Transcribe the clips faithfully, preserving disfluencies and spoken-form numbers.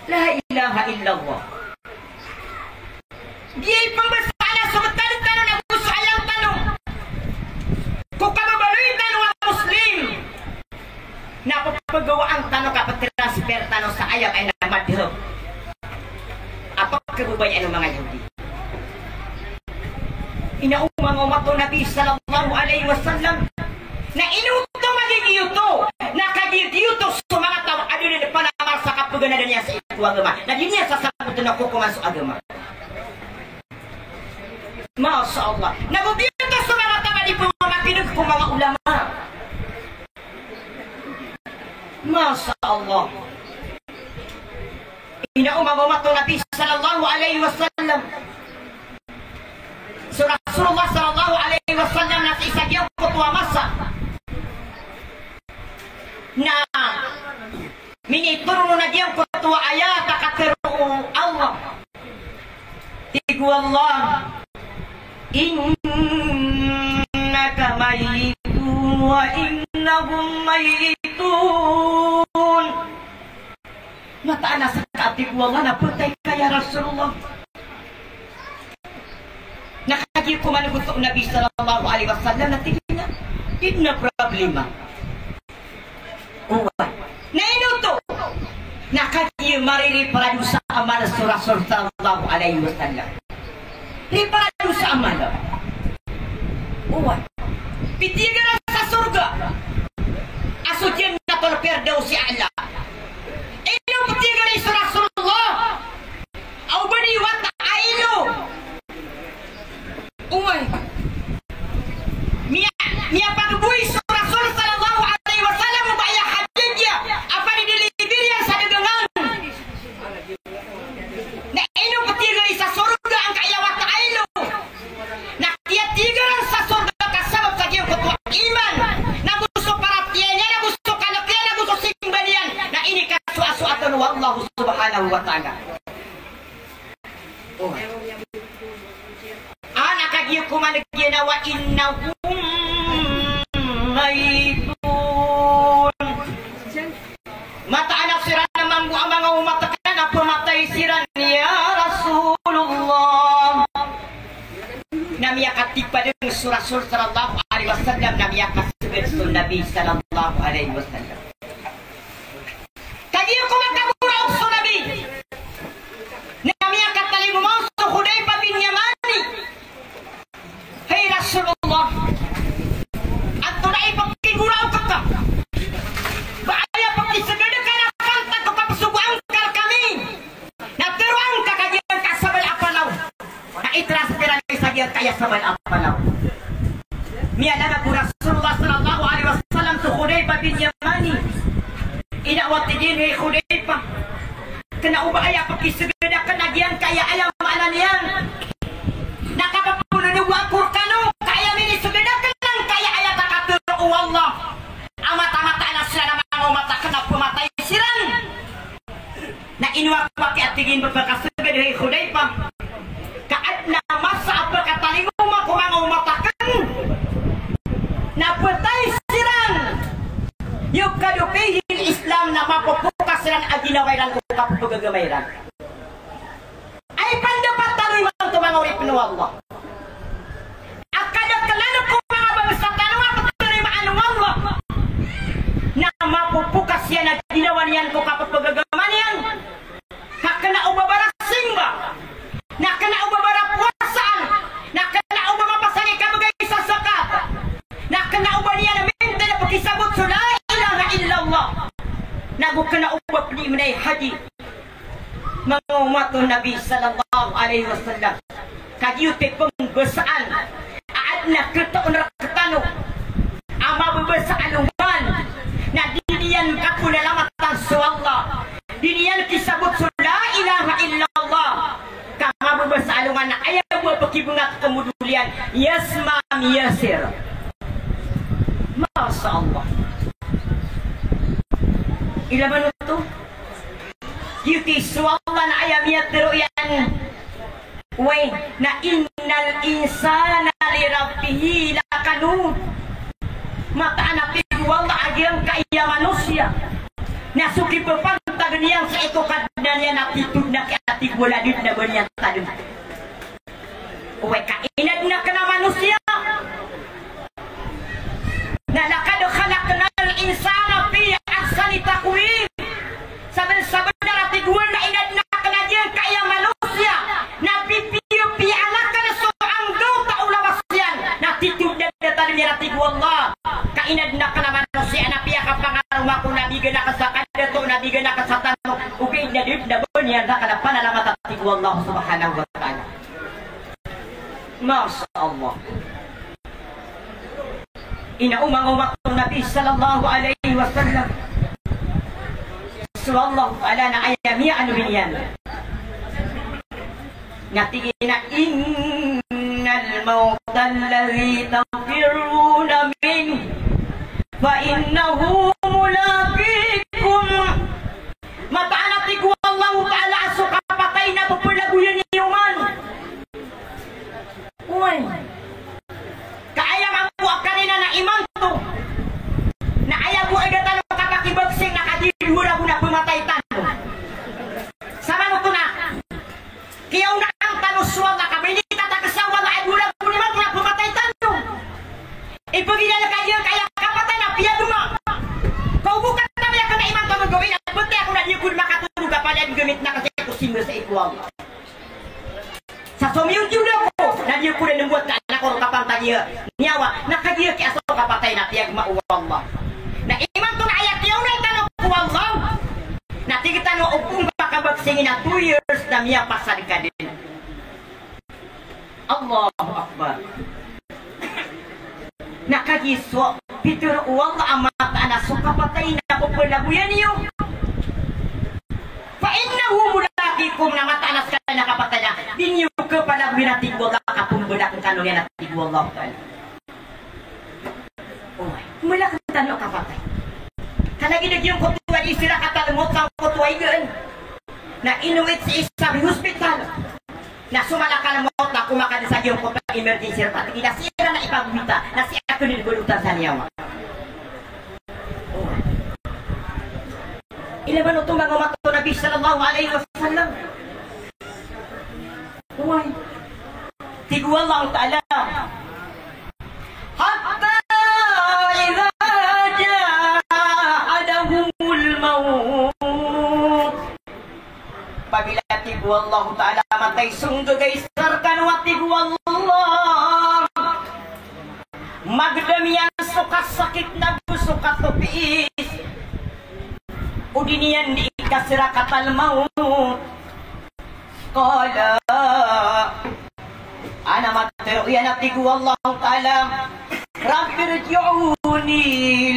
La ilaha illallah. Giyai pmbasaan a so btad tano na go so ayang tano ko kababaloy tano a Muslim na ppgawaan tano ka ptransfer tano sa ayang a ina madhab a pkhababayaan o manga Yahudi. Ino o manga omat o Nabi sallallahu alaihi wasallam, na ino oto a giyoto, na kagiya giyoto so manga taw a da dn panamal sa kapaganadan iyan sa ito a agama, na di niyan sasabotn a kokoman so agama. Masha Allah. Na go giyoto so manga taw a di pn mamakin'g ko manga ulama. Masha Allah. Ino o manga omat o Nabi sallallahu alaihi wasallam, so Rasulullah sallallahu alaihi wasallam na sii sa giyangkoto a masa na minitoron on a giyangkoto a ayat a katharo o Allah. Tig o Allah, "Innaka mayyitun wa innahum mayyitun." Mataan a ska, tig o Allah, na phatay ka ya Rasulullah. Na kagiya ko manogot o Nabi sallallahu alaihi wasallam na tig iyan a, "Di dn a problema." Oway. Na ino oto? Na kagiya mariripradosa a mala so Rasul sallallahu alaihi wasallam. Ripradosa a mala. Oway. Pithiyagaran sa sorga a so Jannatul Firdausi A'la. Ino pithiyagaran so Rasulullah? Aw ba di wata a ino? Oway. Miya, miyapagboy so Rasul sallallahu alaihi wasallam o ba aya hadith iyan a panidilibiran sa dagangan. Na ino pithiyagari sa sorga angkaya wata a ino? Na kiyathiyaga ran sa sorga ka sabap sa giyangkoto a iman, na go so paratiyaya niyan, na go so kalk iyan, na go so simba niyan, na inikasoasoat on o Allah subhanahu wa ta'ala. O. A, na kagiya ko man giyanan a wa innahum mayyitun. Mataan a siran a mambo a manga omat akn na pmatay siran, ya Rasulullah. Na miyakatipad so Rasul sallallahu alaihi wasallam, na miyakasgad so Nabi sallallahu alaihi wasallam. Kagiya ko makagoraok so Nabi, na miyakatalingoma on so Hudhayfah bin Yamani. Hay Rasulullah, antonaa i pkigoraok ka? Ba aya pkisgad ka na pantag ko kapsogoan ka rkami? Na tharoa ngka ka giyangkai a sabala a panaw. Na i-transfer ami sa giyangkaya sabala a panaw. Miyalangan o Rasulullah sallallahu alaihi wasallam so Hudhayfah bin Yamani. Ino a tig iyan, hay Hudhayfah, kna o ba aya pkisgad akn a giyangkaya, aya maana niyan na kapphanonogoa ko rkano ka aya minisgad akn angkaya ayat a katharo o Allah a mataan a siran a manga omat akn na pmatay siran. Na ino a kapakay a tig iyan a pphakasgad, hay Hudhayfah, ka adn a masa a pkatalingoma ko manga omat akn na phatay siran, yuqadu fihil Islam, na mapopokas iran a ginawa iran ko kapphagagama iran. Ay pandapat tano imanto manga oripn o Allah. A kadaklan ko manga bangsa tano a ptarimaan o Allah na mapopokas iyan a ginawa niyan ko kapphagagama niyan. Na kna o ba barasimba, na kna o ba barapowasaan, na kna o ba mapasang i kabgay sa zakat, na kna o ba niyan a mintin a pkisabot so la ilaha illallah, na go kna o ba pd i mnay haji. Manga omat o Nabi sallallahu alaihi wasallam, kagiya oto i pmbasaan a adn a kataon rktano a mababasa alongan na di niyan kapolalamatan so Allah, di niyan kisabot so la ilaha illallah, ka mababasa alongan na aya bo a pkibngat ko modol iyan, yasma miyasir. Masha Allah. Ilay man oto. Giyoto i so Allah na aya miyatharo iyan, oway, na innal insana li rabbihi lakanud. Mataan a tig o Allah a giyangkaya manosiya na so kipapantag iyan sii ko kad- niyan a titho dn a kiyathigolan dn a ba niyan tadm. Oway, ka inadn akn a manosiya. Na laqad khalaqnal insana fi ahsani taqwim. Sabnar, sabnar a tig o Allah na inadn akn a giyangkaya manosiya na pipiyapiya akn so anggawta o lawas iyan. Na titho dn a tadm iyan a tig o Allah. Ka inadn akn a manosiya na piyakapangaroma ko na bign akn sa kadato, na bign akn sa tano. Ogaid na di dn a ba niyan rakn a panalamatan a tig o Allah subhanahu wa ta'ala. Masha Allah. Ino manga omat o Nabi sallallahu alaihi wasallam. So Allah Ta'ala na aya miyaaloy niyan na tig iyan a, "Innal mawta alladhi tafirruna minhu fa innahu mulaqikum." Mataan a tig o Allahu Ta'ala a so kapatay na pphalagoyan iyo man. Oway. Ka aya mambo a karina na imanto na aya bo a da tano kapakibagsing na kagiya dowa ragon a pmatay tano. Samanoto na kiyaonaan tano so Allah, ka ba ini tatagsa o Allah a dowa ragon imanto na pmatay tano. Ipagilala ka giyangkaya kapatay na piyagma. Ka o bo katawi akn a imanto a gawii na pmatay ako na di ako dn makatolog a palaya dn gamit na kasi ako simba sa iko Allah. Sa somiyong tiyoda ko, na di ko rin nembot ka anak ko kapantag iya niyawa, na kagiya ki aso kapatay na piyagma o Allah. Na imanto na aya kiyaonaan tano ko Allah, na tig tano o pong pakabagsingin a two years na miyapasad ka dn. Allahu Akbar. Na kagiya so pitharo o Allah a mataan a so kapatay na pphalagoyan iyo. Fa innahu mulaqikum, na mataan a skaniyan a kapatay na di niyo kapalagoyan a tig o Allah, ka pmbalakn kano niyan a tig o Allah Ta'ala. Oway, mbalakn tano a kapatay. Ka lagid a giyangkoto a di siran katalmot sangkoto a igaan. Na inowit sii sa hospital. Na so malakal mawt na komakad sa giyangkoto a emergency room, tig iyan a sii ran a ipagowita, na sii akn dn balotan sa niyawa. Oway. Ilay man oto manga omat o Nabi sallallahu alaihi wasallam. Oway. Tig o Allah Ta'ala, "Hatta idha jaa ahadahumul mawt." Apabila, tig o Allah Ta'ala, matay so nggaga isa rkano, tig o Allah, magdam iyan so kasakit na go so katopiis, odi niyan dii kasrakatal mawt. Qala, ana matharo iyan a tig o Allah Ta'ala, "Rabbi rji'uni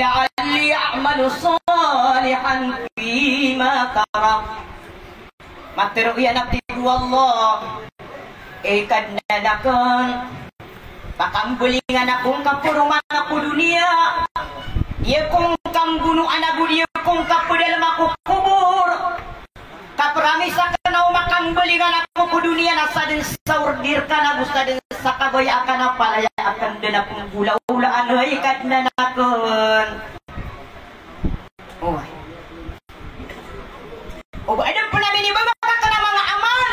la'alli a'malu salihan fima tarak." Matharo iyan a tig o Allah, "Ey Kadnan akn, pakambalingan ako ngka paroman ko doniya. Di ako ngka mbonoan ago di ako ngka pdalma ko kobor. Kapromise akn a o makambalingan ako ko doniya na sadn sa order ka na go sadn sa kabaya akn a palaya akn dn a pnggolawlaan, ey Kadnan akn." Oway. O ba adn pn a minibaba ka kna manga amal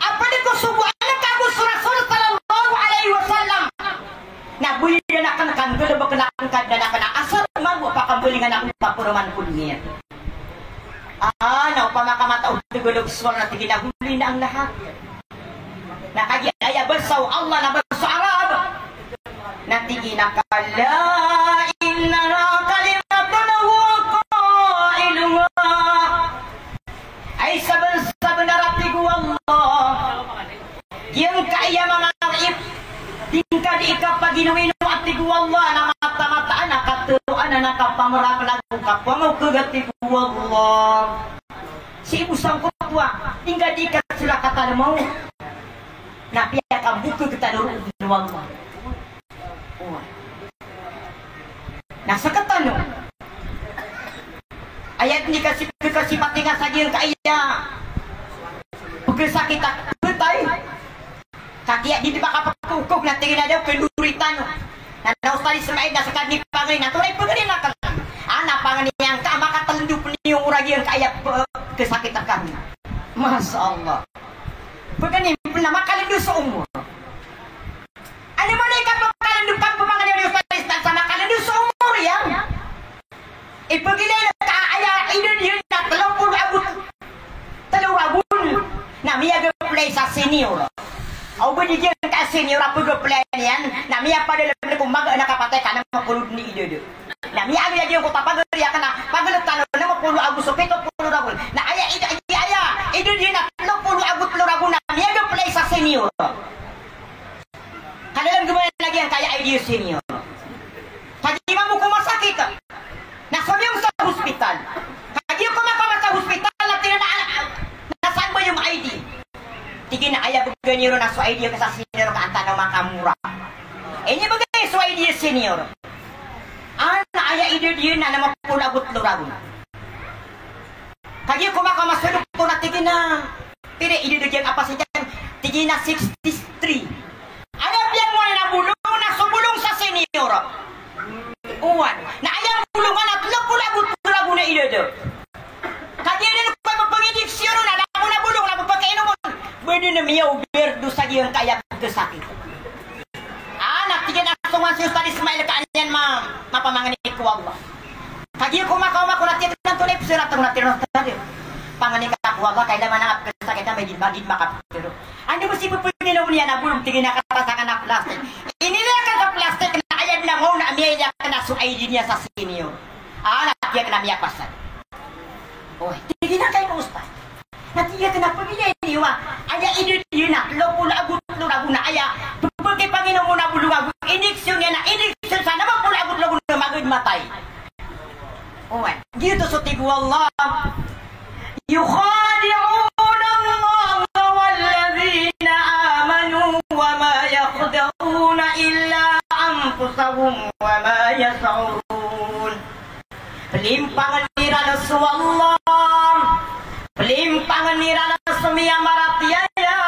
a pd ko sogoan ka go so Rasul sallallahu alaihi wasallam. Na biyadn akn ka nggalbkn akn, Kadnan akn, a asar mambo a pakambalingan akn ka paroman ko doniya. Ah, na opama ka matao dn a galbk so Allah, na tig iyan a holi na ang lahat. Na kagiya aya basa o Allah na basa o Arab. Na tig iyan a, "Kalla innaha kalimatun huwa qailuha." Ay, sabn-, sabnar a tig o Allah, giyangkaya manga ip, di ngka dii kapaginowino a tig o Allah, na mataan-mataan a katharoa na kapamrak na go kapamawkg a tig o Allah. Sii bo sangkoto a di ngka dii kasrakatal mawt. Na piyakambokg tano roo o Allah. Oway. Na sktano. Aya dn i kasi, kasi patinga sa giyangkaya pkhasakit a khatay. Kagiya di dn makapkokog na tig iyan a daw kandori tano. Na, na Ustadh Ismail na ska dn i pangni na tonaa i pangni na kal-, ana pangni angka a makatlndop niyo ora giyangkaya p-, Masha Allah. Pagani pn na makalendo so omor. Ano man i kapakalendo, kapamangni o Ustadh Istan sa makalendo so omor iyan? Ipagilay ka aya idad iyan na tlo polo ago tlo ragon. Na miyag-apply sa senior. Aw ba di giyan ka senior a pag-apply iyan na miyapadalm ko maga na kapatay ka na mapolo dn i idad. Na miyag-apply iyan ko tapagari akn na pagltan o lima polo ago so pito polo ragon. Na aya id-, aya idad iyan na tlo polo ago tlo ragon na miyag-apply sa senior. Kadalam gman lagi ang kaya I D U senior. Kagiya mambo ko masakit na so miyong sa hospital. Kagiya ko makamat sa hospital na tig iyan a, na saan ba yung I D? Tig iyan a aya bgan iyo ron na so I D ka sa senior ka antaa na makamura. Inibgay so I D senior. Ana aya idad iyan na lima polo ago tlo ragon. Kagiya ko makamat so doktor na tig iyan a, pira i idad iyan a pasient iyan? Tig iyan a sixty-three. Aya piyamowaan a bolong na so bolong sa senior. Oway. Na aya bolong a tlo polo ago tlo ragon i idad. Kagiya dn ko pangidiksi ron na langon a bolong na pakainomen. Ba dn miyaoverdose sa giyangkaya sakit. Ah, na tig iyan a so man si Ustadh Ismail ka an iyan ma-, mapamangni ko Allah. Kagiya ko makaoma ko na tig iyan a antonaa i psirat ko na tig iyan a Ustadh. Pangni ka ko Allah, kailangan a psirat kita, magid, magid makapiro. Anda ba si pepegino niyan a bolong, tig iyan a karasakan a plastik. Inilay ka sa plastik na aya dn a maona a miyailay ka na so I D niyan sa senior. Ah, na tig iyan a miyapasad. Oy, tig iyan a kay Ustadh. Na tig iyan a pagilay niyo a aya idad iyan na tlo polo ago tlo ragon na aya pepegipanginomen a bolong ago injection iyan na injection sa lima polo ago tlo ragon na magad matay. Oway, giyoto so tig o Allah. يخادعون الله والذين آمنوا وما يخدعون إلا أنفسهم وما يشعرون. Pelimpangn iran so Allah. Pelimpangn iran so miyamaratiyaya.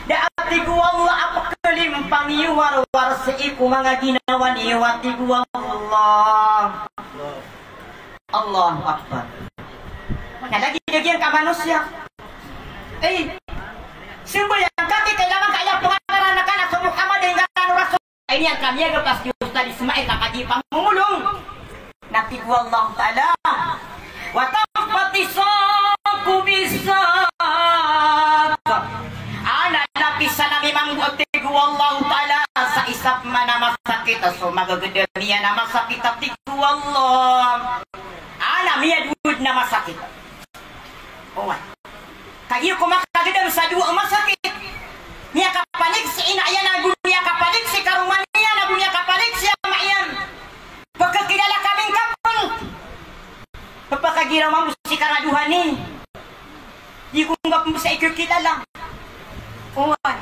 Da a tig o Allah a pekelimpang iyo warwar sii ko manga ginawa niyo a tig o Allah. Allahu Akbar. Na lagid a giyangka manosiya. Eh, sambayang ka, di kailangan ka aya pangadaran ka na so Muhammad a inggaran o Rasul. Ay niyan kami a gapas di Ustadh Ismail na kagiya pamomolong. Na tig o Allahu Ta'ala, "Wa takhtasu bihi." Ana lapisan ami mambo, tig o Allahu Ta'ala, sa isa pman a masakit, so magagedam iyan a masakit, tig o Allah. Ana miyadod na masakit. Oway. Kagiya ko makagedam sa dowa a masakit. Miyakapanik si ina iyan, ago miyakapanik si karoma niyan, ago miyakapanik si ama iyan. Pekekilala kami couple. Pepakagiraw mambo si karadohani. Di ko ngga pembesa ikekilala. Oway.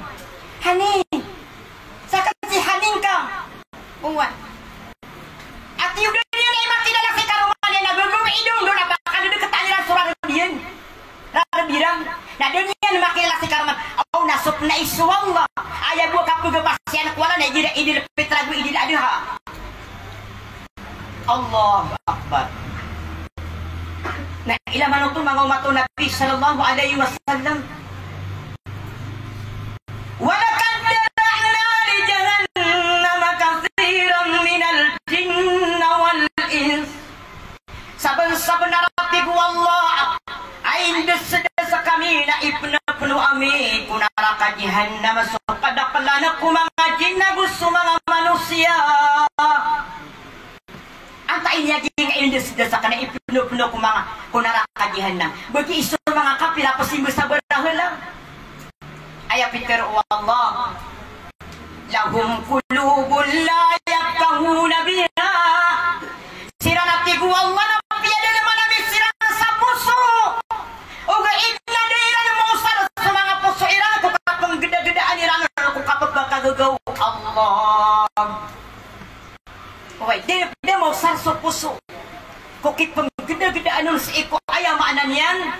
Honey. Saken si honey ngka. Oway. Ati o da niyan i makilala si karoma niyan a gogom idong do na pakadedeketa iran so rareb iyan. Rareb iran. Na da niyan makilala si karoma. Aw na sopna i so Allah. Aya bo a kapegapasiyan ko Allah na idil, idil pitra go idil adha. Allahu Akbar. Na ilay man oto manga omat o Nabi sallallahu alaihi wasallam. Wa laqad dhara'na li jahannama kathiran minal jinni wal ins. Sabensabenar, tig o Allah, a indesdes kami na ipnopno ami ko naraka Jahannam so kadaklan ko manga jinn ago so manga manosiya. Antaa i miyaging a indesdes a kena ipnopno ko manga, ko naraka Jahannam? Bagi so manga kapir a pesimbesa barahala. Aya pitharo o Allah, "Lahum qulubun la yafqahuna biha." Siran, a tig o Allah, na piyadalman ami siran sa poso. Ogaid na da iran maosar so manga poso iran ko kapenggedagedaa iran ko kapepakagagaw. Allah. Oway, di, di maosar so poso ko kipenggedagedaa on sii ko, aya maana niyan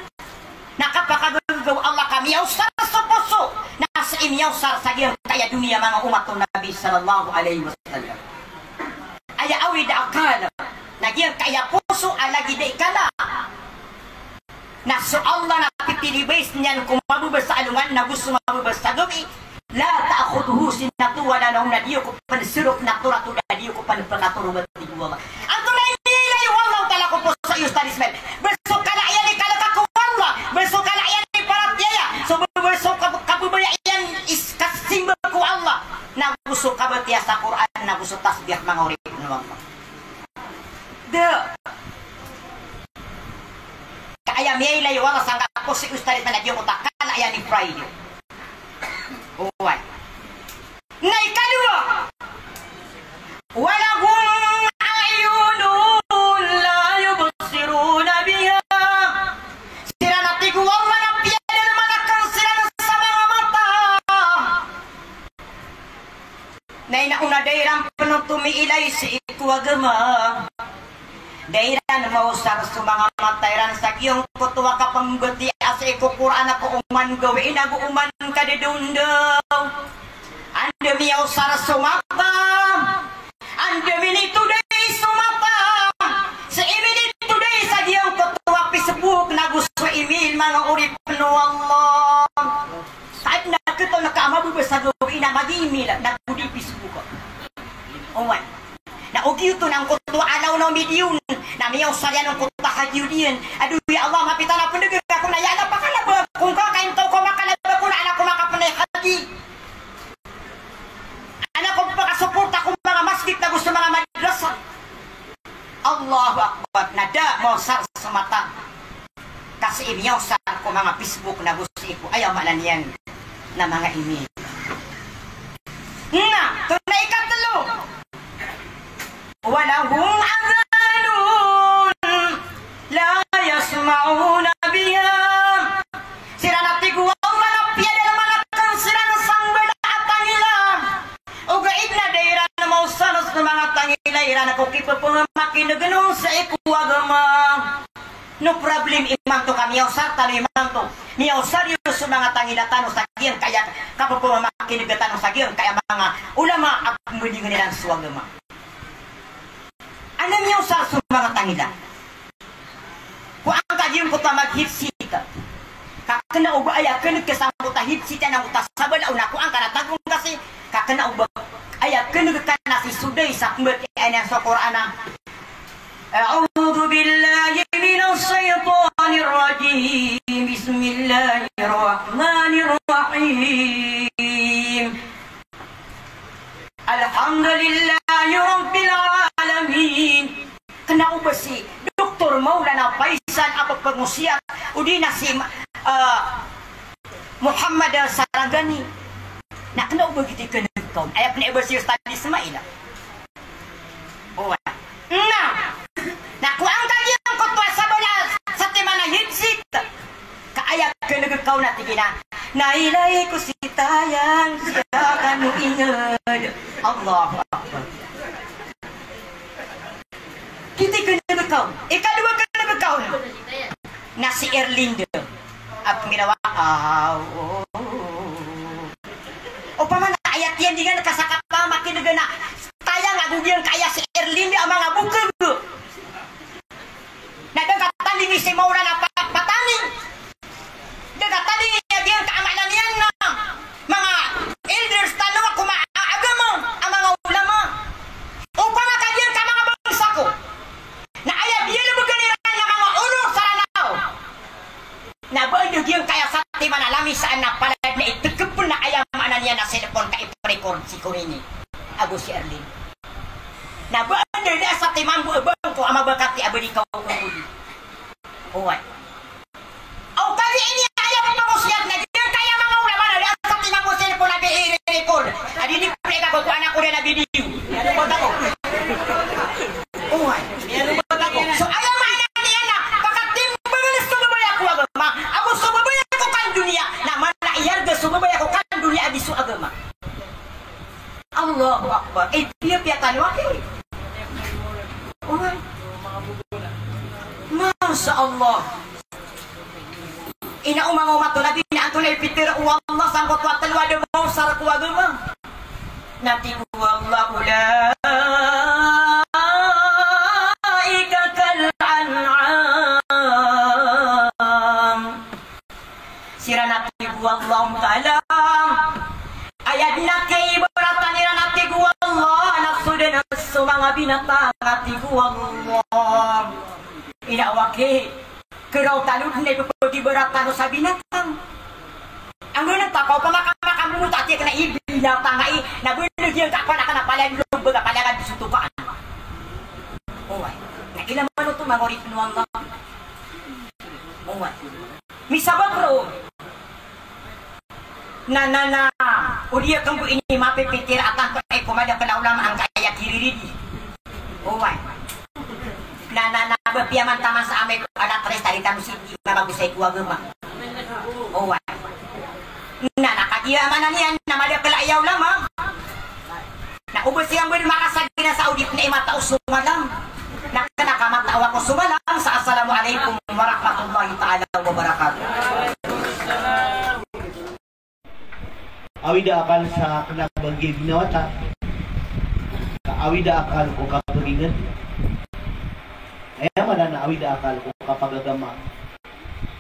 na kapakagagaw Allah ka miyaosar so poso na sii miyaosar sa giyangkaya doniya, manga omat o Nabi sallallahu alaihi wasallam. Aya awid a kala na giyangkaya poso a lagid i kala. Na so Allah na tig titibais niyan ko mababa sa alongan, nago so mababa sa gawii. La ta'khudhuhu sinatun wa la nawm, na di iyo ko pn srokn a toratoda, di iyo ko pn pkatoroba, tig o Allah. Antonaa i miyailay o Allah Ta'ala ko poso i Ustadh Ismail? Ba so kala iyan i kalk ko Allah, ba so kala iyan i paratiyaya, so ba, ba so kab-, kababaya iyan i s-, kasimba ko Allah, nago so kabatiya sa Qur'an, nago so tasbih, manga oripn o Allah. Da. Ka aya miyailay o Allah sangkai a poso i Ustadh Ismail na giyangkoto a kala iyan i pride. Oway. Na ikadowa, wa lahum a'yunun la yubsiruna biha. Siran a tig o Allah na piyadalman akn siran sa manga mata. Na ino na da iran pn oto miilay sii ko agama. Da iran maosar so manga mata iran sa giyangkoto a kapmbatiya sii ko Qur'an ago oman gawii nago oman kadadawndaw. Anda miyaosar so mata, anda minitoday so mata sii minitoday sa giyangkoto a Facebook nago so email, manga oripn o Allah. Sa adn a kataw na ka a mababa sa gawii na mag-email, nago di Facebook. Oway. Na ogaid oto na angkoto a alaw na omidiyon, na miyaosar iyan angkoto a hadiyo diyan. Ado, ya Allah, mapita na pndg ako na aya na pakalaba ko ngka, ka intaw ko makalaba ko na an ako makapnay hadi. An ako pkasuporta ko manga masgit nago so manga madrasa. Allahu Akbar. Na da maosar so mata. Ka sii miyaosar ko manga Facebook nago sii ko, aya maana niyan na manga email. Na, antonaa i ikatlo? Wa lahum adhanun la yasma'una biha. Siran a tig o Allah na piyadalman akn siran sa mbala a tangila. Ogaid na da iran maosar so manga tangila iran ko kipphamakin'g on sii ko agama. No problem imanto ka miyaosar tano imanto. Miyaosar iyo so manga tangila tano sa giyangkaya kapphamakin'g tano sa giyangkaya manga ulama a pmbandingan iran so agama. Anda miyaosar so manga tangila? Ko angka giyangkoto a mag-headset. Ka kna o ba aya kn'g ka sangkoto a headset anan angkoto a sabala o na ko angka na tago ngka sii. Ka kna o ba aya kn'g ka na sii so da i sa pmbatiyaa niyan so Qur'an a, a'udhu billahi minash shaytanir rajim. Bismillahir rahmanir rahim. Alhamdulillahi Rabbil Alamin. Kna o ba si Doktor Maulana Faisal a pphangosiyat, odi na si, ah, Muhammad Sarangani. Na kna o ba giyoto i kn'g ka on. Aya pn i ba si Ustadh Ismail. Oway. Na, na ko angka giyangkoto a sabala satiman a headset. Ka aya kn'g ka on na tig iyan a, nailay ko si Tayang, siya kano ingd. Allahu Akbar. Giyoto i kn'g ka on. Ikadowa kn'g ka on na si Erlinda a pnggirawa, aw. Opama na aya tiyandingan ka sa kapamakin'g na Tayang ago giyangkaya si Erlinda a manga bokg. Na da katandingi si Maulana Pa-, Patani. Da katandingi a giyangkaya maana niyan na manga elders tano a ko manga agama, a manga ulama. Opama ka giyangkaya manga bangsa ko na aya biyalbgan iran na manga olo sa Ranaw. Na ba anda giyangkaya satiman a lamisaan na palad na itgpn na aya maana niyan na cellphone ka ip-record si Kurini ago si Erlin. Na ba anda da satiman bo a bangko a mabakati a bali ka o odi. Oway. Aw kagiya ini aya pangosiyat na giyangkaya manga ulama na da satiman bo cellphone a bi-record. Adi di pre ka ko ko anak ko da na video. Ano ba ta ko? Oway. Ano ba ta ko? So aya maana niyan na pakatimbangn so babaya ko agama ago so babaya ko kan doniya, na mala i arga so babaya ko kan doniya a di so agama. Allahu Akbar. Eh, piyapiya tano aki. Oway. Masha Allah. Ino o manga omat o Nabi na antonaa i pitharo o Allah sangkoto a tlo a da maosar ko agama? Na tig o Allah, ulaika kal an'am. iran, a tig o Allah Ta'ala. Aya dn a kiyaibaratann iran, a tig o Allah, na so dn so manga binatang, a tig o Allah. Ino a waki, kiraw tano dn i pphagibara tano sa binatang. Angganan ta ka opama ka makamoto a tig na i binatang ai, na bnlog iyan ka ko na ka na palaya log, ba ka palaya ka di so tokaan. Oway. Na ilay man oto manga oripn o Allah. Oway. Misabap roo. Na, na, na, o di akn bo ini mapipikir a tanto a iko madakl a ulama angkaya kiriridi. Oway. Na, na, na, ba piyaman taman sa amay ko alat tres tari tano si di mamagosay ko agama. Oway. Na, na, kagiya maana niyan na madakl aya ulama. Na o ba siran bo di makasagina sa audit na i matao so malam. Na kna ka matao ako so malam sa assalamu alaikum warahmatullahi ta'ala wabarakatuh. Awida akal sa kna ba giya ginawa ta. Awida akal ko kapagingd. Aya maana na awida akal ko kapagagama.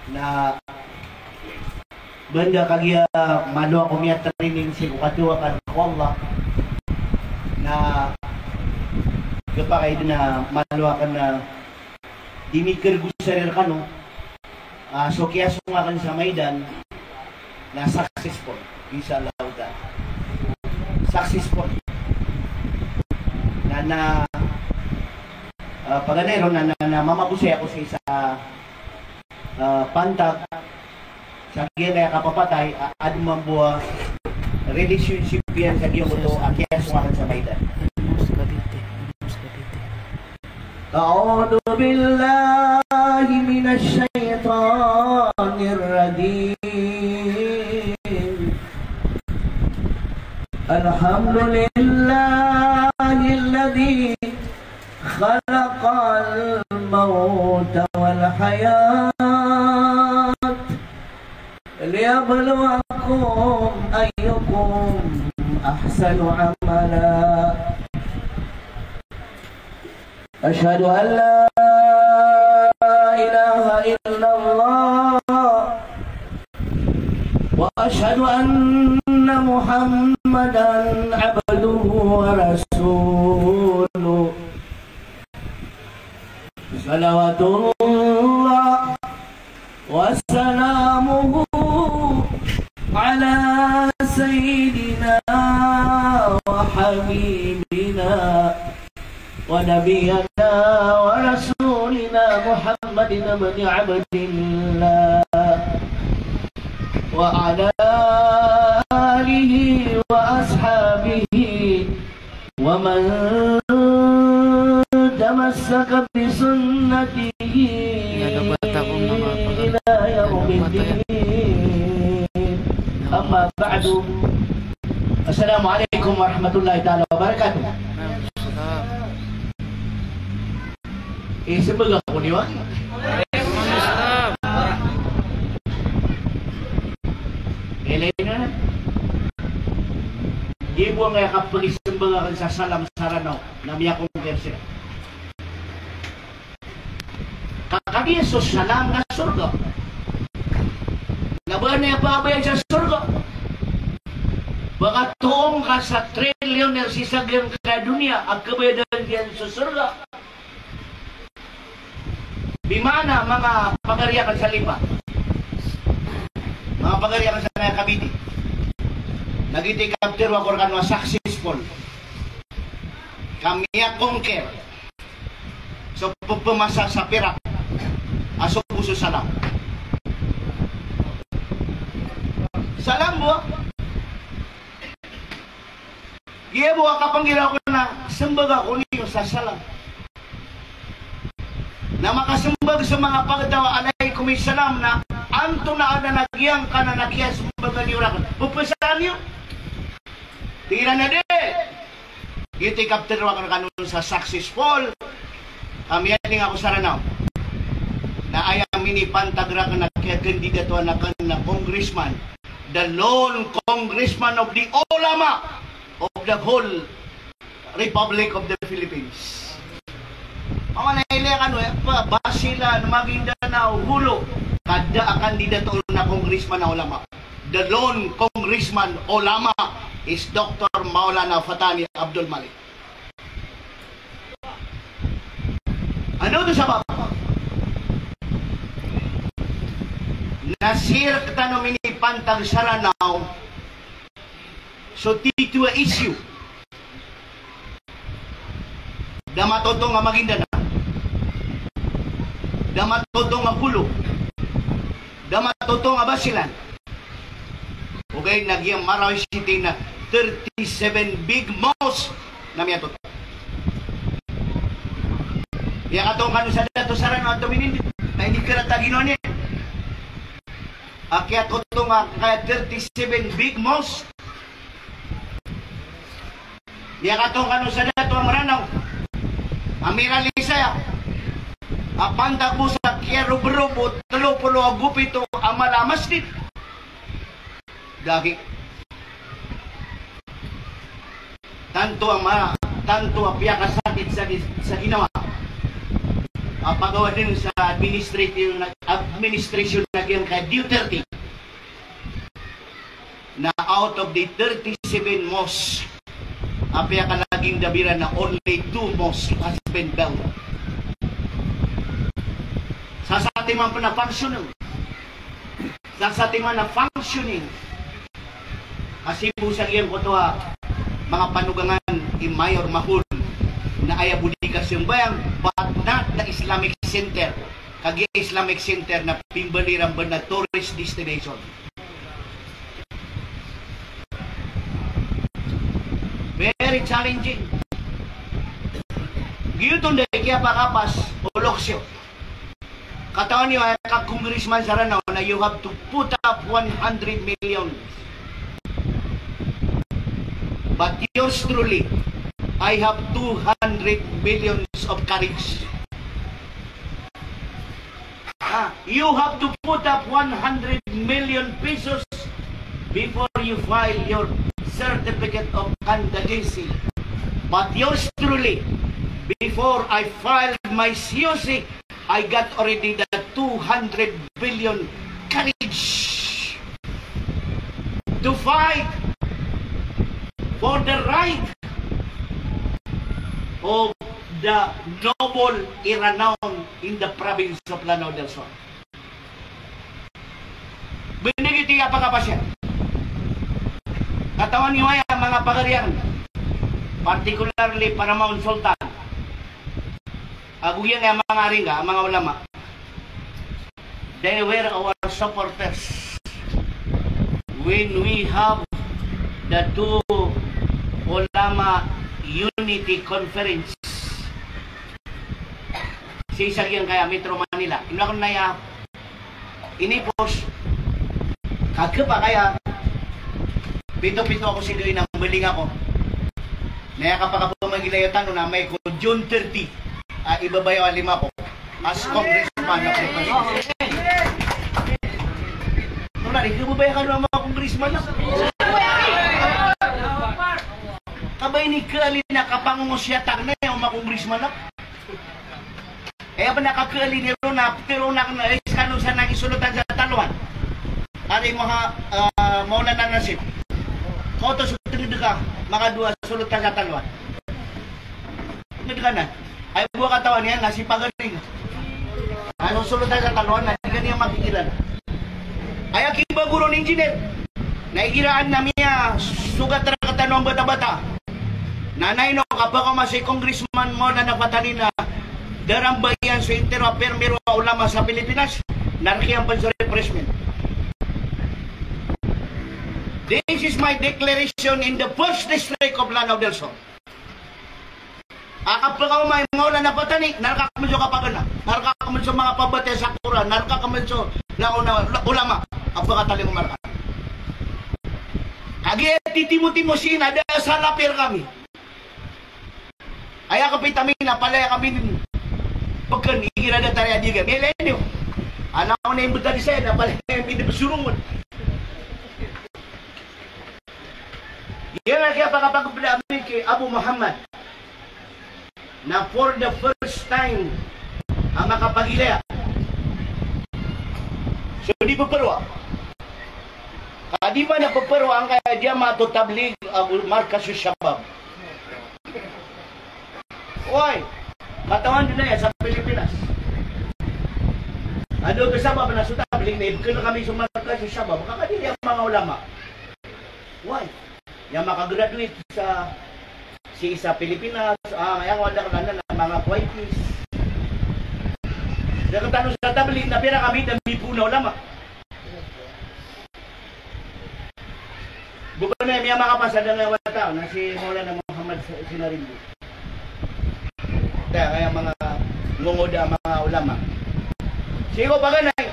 Na banda kagiya malo ako miyatraining sii ko katawakan ko Allah. Na gpakay dn a malo akn na di mikrgo sa rkano. Ah, so kiyasong akn sa Maidan na successful, insha Allah ta'ala. Successful. Na, na, ah, paganay ron na, na, na mamagosay ako sa isa, ah, pantag sa giyangkaya kapapatay, a, adn mambo a relationship iyan sa giyangkoto a kiyasong akn sa Maidan. أعوذ بالله من الشيطان الرجيم. الحمد لله الذي خلق الموت والحياة ليبلوكم أيكم أحسن عملا. أشهد أن لا إله إلا الله وأشهد أن محمدا عبده ورسوله. صلوات الله وسلامه على سيدنا وحبيبنا ونبينا ورسولنا محمد بن عبد الله وعلى آله وأصحابه ومن تمسك بسنته إلى يوم الدين. أما بعد. السلام عليكم ورحمة الله تعالى وبركاته. Ismbag ako niyo, a? Ilay na. Di bo angkaya kapagismbag akn sa salam sa Ranaw na miyakongkir siran. Ka kagiya so salam na sorga. Na ba niyan pabayad sa sorga? Ba ka toon ka sa trillionaire sii sa giyangkaya doniya a kabayadan iyan so sorga. Bimaana manga pagari akn sa Lipa. Manga pagari akn sa Naya Cavite. Na giyoto i kaptharo ako rkano a successful. Ka miyakongkir so pphamasa sa pirak a so bo so salam. Salam bo. Giya bo a kapanggira ko na smbag ako niyo sa salam. Na makasmbag so manga pagtaw a alaykum salam na antonaa dn a giyangkanan a kiyasmbagan iyo rakn. Pphasaan iyo. Tig iran a di. Giyoto i kaptharo akn rkano sa successful. Ka miyaning ako sa Ranaw. Na aya minipantag rakn a kiyakandidatoan akn na congressman. The lone congressman of the ulama of the whole Republic of the Philippines. Mama na ilay kano, eh, pa, Basilan, Maguindanao, Jolo, ka da a kandidato na congressman a ulama. The lone congressman ulama is Doctor Maulana Fatani Abdul Malik. Ano oto sabap? Na sii rktano minipantag sa Ranaw so titho a issue. Da matotong a Maguindanao, da matotong a Jolo, da matotong a Basilan. Ogaid na giyangkai a Marawi City na thirty-seven big mosque na miyatotong. Iyakatong kano sa dato sa Ranaw a tominindit, na inikirat a ginawa niyan a kiyatotong a kaya thirty-seven big mosque. Iyakatong kano sa dato a Ranaw a miralisa aya a pantag bo sa kiyarobrobot tlo polo ago pito a mala a masjid. Dagi. Tanto a ma-, tanto a piyakasakit sa gi-, sa ginawa a pagawa dn sa administration na, administration na giyangkai a Duterte. Na out of the thirty-seven mosque a piyakalaging da biran na only two mosque has been built. Sasatiman pn a functioning. Sasatiman a functioning. Kasi bo sa giyangkoto a manga panogangan i Mayor Mahul na aya bo di kasambayang, but not the Islamic Center. Kagiya Islamic Center na pimbaloy iran bnar a tourist destination. Very challenging. Giyoto i kiyapakapas o loks iyo. Katawan iyo, aya ka congressman sa Ranaw na you have to put up one hundred million. But yours truly, I have two hundred millions of courage. Ah, you have to put up one hundred million pesos before you file your certificate of candidacy. But yours truly, before I filed my C O C, I got already the two hundred billion courage to fight for the right of the noble Iranaon in the province of Lanao del Sur. Bnar giyoto i kapakapasad. Katawan iyo aya manga pagari akn, particularly Paramount Sultan, ago giyangkaya manga aringga, manga ulama. They were our supporters when we have the two ulama unity conference. Sii sa giyangkaya Metro Manila. Ino akn na aya inipos. Kagpakay a pito-pito ako sii ko inambaling ako. Na aya kapakapamagilay tano na amay ko June thirty a ibabayaw a lima ko as congressman of the first district. Tonaa di kababaya kano a manga congressman na? Ka ba ini kaalin a kapangongosiyat akn aya o manga congressman na? Aya pn a kakaalin iron na ptharoon akn a iskano sa naging solotan sa Talwan. Ari Maha-, ah, Maulana Nasib. Kaoto so tngd ka, makadowa solotan sa Talwan. Tngd ka na. Aya bo a katawan iyan na si pagari. Aya so solotan sa Talwan na di ka niyan makikiran. Aya kibago ron, engineer. Na igira adn a miyasogat rktano a bata-bata. Na ino kapakaoma si Congressman Maulana Fatani na daramba iyan so intiro a primero a ulama sa Pilipinas, na rk iyan pn so refreshment. This is my declaration in the first district of Lanao del Sur. A kapakaoma i Maulana Fatani, na rk akn pn so kapagana, na rk akn pn so manga pabatiya sa Quran, na rk akn pn so langon a ulama a pakatalingoma rkami. Kagiya titimotimo sii na da a Salafi rkami. Aya kapita mi na palaya kami dn pkn igira datar a di kami. Ilay niyo. Ana on a imbtad saya na palaya kami dn psorongon. Iyan a kiyapakapagpda ami ki Abu Muhammad. Na for the first time a makapagilaya. So di ppharo a Ka di man a pepero angkaya Jama'at Tabligh ago Markaz Shabab. Oway, katawan den aya sa Pilipinas. Ado ko sabap na so Tabligh na ibekel kami so Markaz Shabab, ka kadi aya manga ulama. Oway, aya makagraduate sa sii sa Pilipinas, ah, aya wada ka na manga Kuwaitis. Aya katano sa Tabligh na pira kami da mipoon a ulama. Bukun na miyamakapas a da nga wata na si Maulana Muhammad Sa-, Sinarimbo. Da, aya manga ngongoda a manga ulama. Sii ko paganay.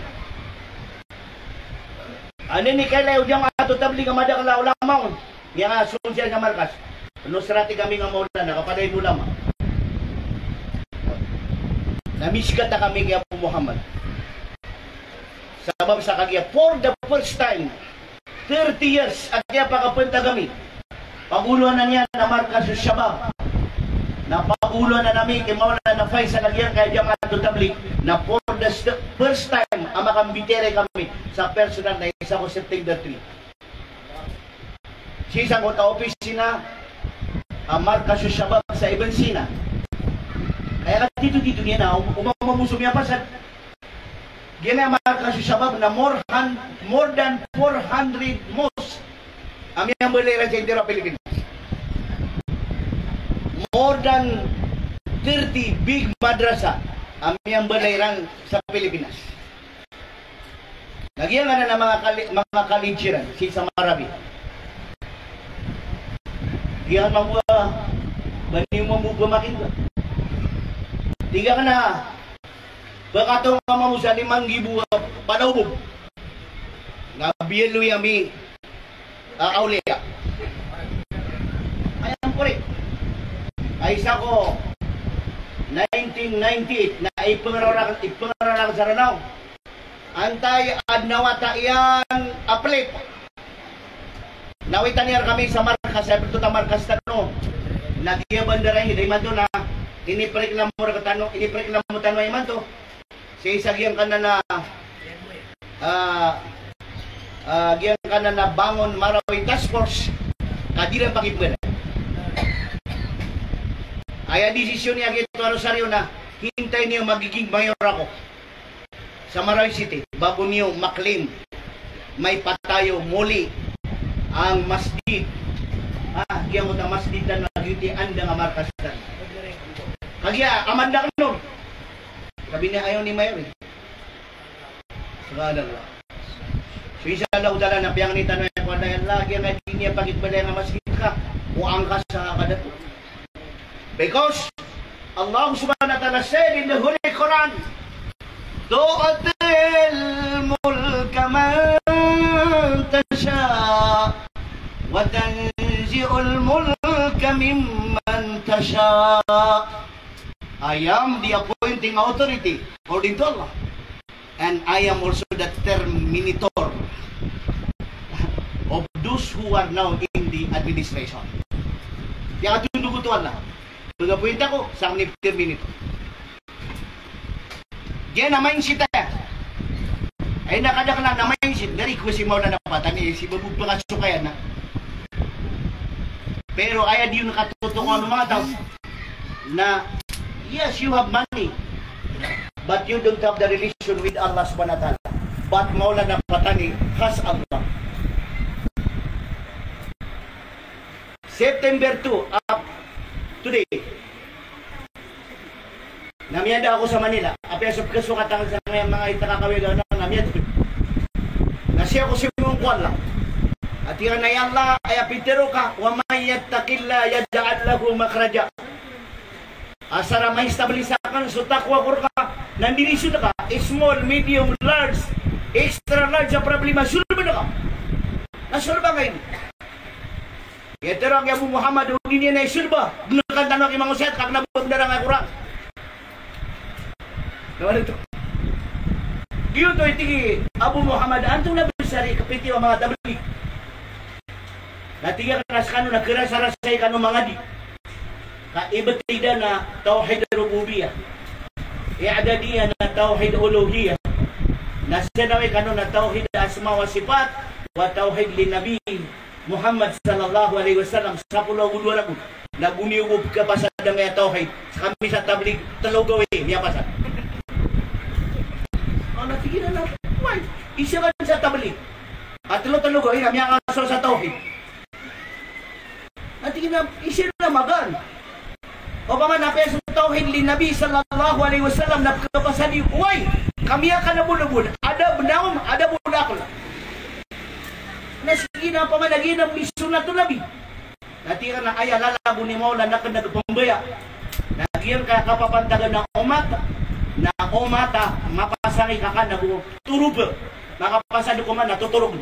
Anda ini kailay o Jama'at Tabligh a madakel a ulama on. Miyasong siran sa markas. Nusrati kami nga Maulana, kapaday mo ulama. Na miskata kami ki Abu Muhammad. Sabap sa kagiya, for the first time, thirty years a kiyapakapantag ami. Pagoloan iyan a Markaz Shabab. Na pagoloan ami ki Maulana Faisal a giyangkaya Jama'at Tabligh. Na for the st-, first time a makambitiyarai kami sa personal na isa ko September three. Sii sangkoto a opisina a Markaz Shabab sa Ibn Sina. Aya katitotito niyan na, um-, umamamo so miyapasad. Giyanan a Markaz Shabab na more hun-, more than four hundred mosque a miyambalay iran sa entero a Pilipinas. More than thirty big madrasa a miyambalay iran sa Pilipinas. Na giyangkanan a manga kali-, manga college iran sii sa Marawi. Giyanan mambo a ba niyo mambo pamakinega. Tig akn a pkatoon ka mambo sa lima nggibo a panaobob. Na biyaloy ami a awliya. Aya pori. Ay sa ko nineteen ninety-eight na ipengararag, ipengararag sa Ranaw. Antaa i adn a wata iyan a plate. Na witan iyan rkami sa markas, sa pto ta markas tano. Na giya bandara ini da imanto na inipreklamo rktano, inipreklamo tano imanto. Sii sa giyangkanan a, ah, ah, giyangkanan a Bangon Marawi Task Force, ka di iran pakipmbala. Aya desisyon iyan giyoto a Rosario na, hintay niyo magiging mayor ako sa Marawi City, bago niyo ma-claim, maipatayo muli ang masjid. Ah, giyangkoto a masjid na giyoto i anda nga markas tano. Kagiya, aman da kano. Sabi niya, ayaw ni mayor eh. Subhanallah. So, insha Allah Ta'ala, na piyangni tano iyan ko Allah, ya Allah, giyangkai a di niyan pakipmbala a masjid ka, o angka sa kadato. Because Allah subhanahu wa ta'ala said in the Holy Quran, "Tu'til mulka man tasha, wa tanzi'ul mulka mimman tasha." I am the appointing authority, according to Allah. And I am also the terminator of those who are now in the administration. Kiyatondog oto o Allah. Pag-appoint ako, sakn i terminator. Giyanan a mindset aya. Aya kadaklan a mindset, dari ko si Maulana Patani, si Babu Pakasokayan na. Pero aya di on katotongan o manga taw na, yes, you have money, but you don't have the relation with Allah subhanahu wa ta'ala. But Maulana Patani has Allah. September two, up today. Na miyada ako sa Manila. Apiya so pkasokatan sa manga, manga itakakawi gana na miyada. Na sii ako simong ko Allah. Ati ka na, ya Allah, aya pitharo ka, "Wa man yattaqillaha yaj'al lahu makhraja." Asar a ma-establish akn so takwa ko rka, na di rizon ka, small, medium, large, extra large a problema, solve ka. Na solve ka ini. Aya tharo ki Abu Muhammad, o di niyan isolba, bnkan tano ki manga osiyat, ka kna ba bnar angkai Qur'an. Lawan oto. Giyoto i tig i Abu Muhammad, antonaa bnar i kapitiyawa o manga tabligh? Na tig akn a skano na kharasarasai kano mangadi. Ka ibtida na tawhid rububiyyah. I'dadiyah na tawhid uluhiyyah. Na sanawi kano na tawhid asma wa sifat. wa tawhid lin Nabi Muhammad sallallahu alaihi wasallam, sapolo ago dowa ragon. Na goniyo bo pkapasad angkaya tawhid. Sa kami sa Tabligh, telo gawii miyapasad. Ana tig iran a, wai, isa kan sa Tabligh a telo, telo gawii na miyakasowa sa tawhid. Na tig iran a, isa na magaan. Opama na apiya so tawhid lin Nabi sallallahu alaihi wasallam na pkapasad iyo, wai, ka miyakanabonabon, adab naum, adabul aql. Na tig iran a opama na giyanan i sunnatun Nabi. Na tig iran a aya lalagon i Maulana Knag pmbaya. Na giyangkaya kapapantagan a omat, na omat a mapasang i kakan ago torob. Makapasad ko man na totorog.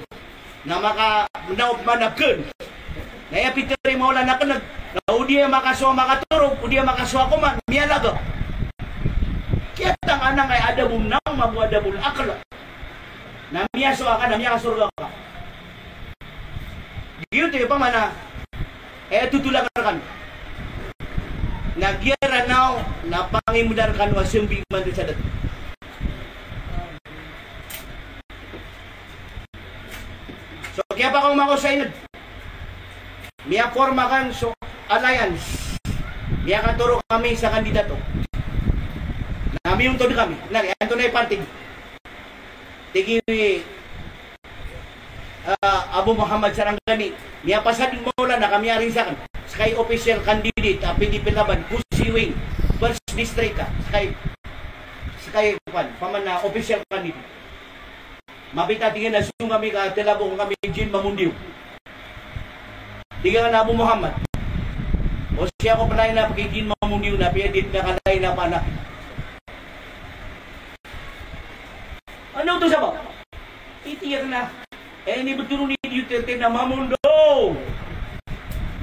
Na maka, na, mana kn. Na aya pitharo i Maulana Knag, na o di aya makasowa makatorog, o di aya makasowa ko man, miyalaga. Kiyatang anan angkaya adabun nawm ago adabul aql. Na miyasowa ka, na miyakasorga ka. Giyoto i opama na, eh, totol akn rkano. Na giyaraw na pangimdar kano a sambi imanto sa dato. So, kiyapakaoma ko sa ingd. Miyaporma kan so alliance. Miyakatoro kami sa kandidato. Na miyontod kami. Na, antonaa i party? Tig i, ah, Abu Muhammad Sarangani, miyapasad i Maulana ka miyaring sakn. Ska i official candidate a P D P Laban, Khusi Wing, First District ka. Ska i, ska i, pan, paman na official candidate. Mapita tig iyan a song kami ka telabokan kami Jin Mamundiw. Tig iyan a Abu Muhammad, o sii ako pn line up ki Jin Mamundiw na apiya di dn ka line up anak. Ano to sa ba? Tig iyan a, eh, ini betul ni Duterte na Mamundo.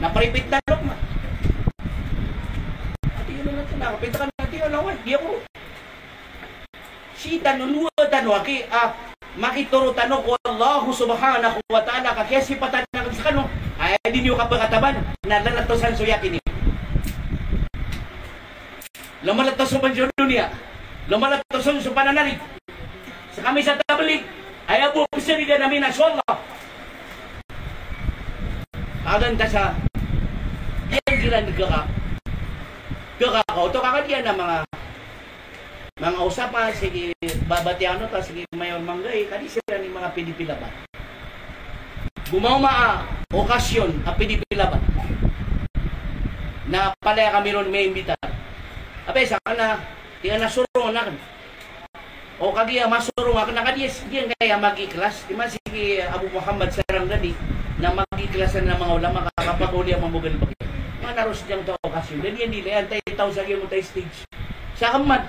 Na pripit na lok na. Tig iyan a, na, pita ka na, tig iyan a, wai, di ako. Sii tano, lowa tano aki, ah, makitoro tano ko Allah subhanahu wa ta'ala, ka kiyasipatan akn skano. Ay, di niyo kapakataban, na lalatosan so yakin iyo. Lomalatos so pn so doniya. Lomalatos so pananalig. Sa kami sa Tabligh, aya bo psarigan ami na so Allah. Agan ta sa, diyan giran kaka, kaka, oto kaka diyan a manga manga osapa, sii ki babatiano ta, sii ki Mayor Manggahi, ka di siran i manga P D P Laban. Gomaoma a okasyon a P D P Laban na palaya kami ron miyaimbita. Apiya sakn na, tig iyan a sorong akn. O kagiya masorong akn na ka di, di angkaya magiklas. Di man sii ki Abu Muhammad Sarangani na magiklas a manga ulama ka kapagaw di a mamogal bagi. Mana ros diyang ta okasyon. Da niyan di layan ta i taw sa giyangkoto a stage. Sa kman.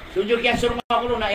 So, diyo kiyasorong ako ron na